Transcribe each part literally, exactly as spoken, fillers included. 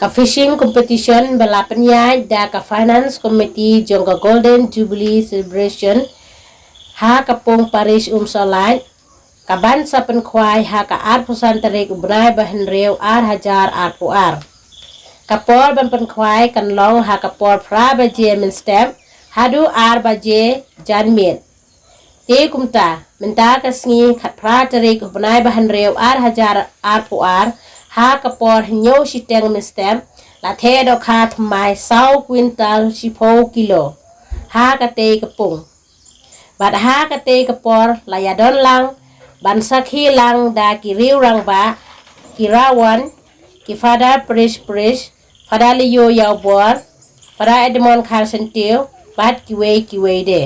Ka fishing competition ba la pynïaid da ka Finance Committee jong ka Golden Jubilee Celebration ha ka pung Parish Umsohlait, ka ban sa pynkhwai ha ka arphew san tarik u bnai ba hynriew ar hajar arphew ar. Ka por ban pynkhwai kan long ha ka por phra baje mynstep haduh ar baje janmiet. Te kumta, mynta ka sngi khatphra tarik u bnai ba hynriew ar hajar arphew ar, ha ka por hynñiew shiteng mynstep, la theh dohkha thymmai saw kwintal shiphew kilo ha katei ka pung. Bad ha katei ka por la ïadon lang ban sakhi lang da ki riew rangbah, ki rawon, ki Father Parish Priest, Father Leo Ïawbor, Father Edmond Kharsyntiew bad kiwei kiwei de.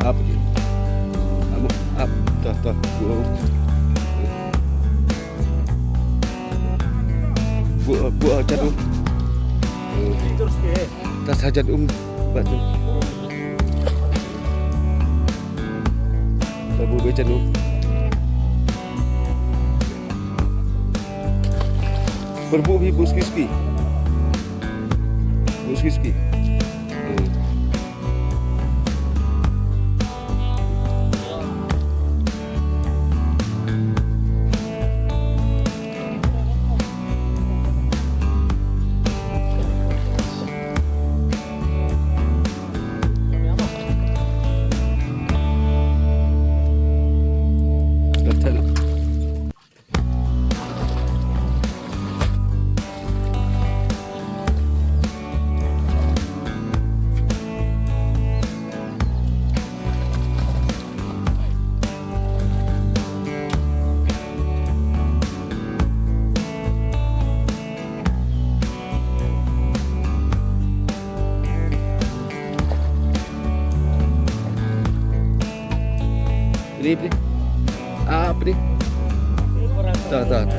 Ap je. Ap, ap. Tah, tah. Gua. Gua, gua jadu. Terus ke. Tah, sa jadu. Bat tu. Tah, gua jadu. Berbuk hi bus kiski. Bus kiski. Hmm. Pdi. Ah, pdi. Ta, ta, ta.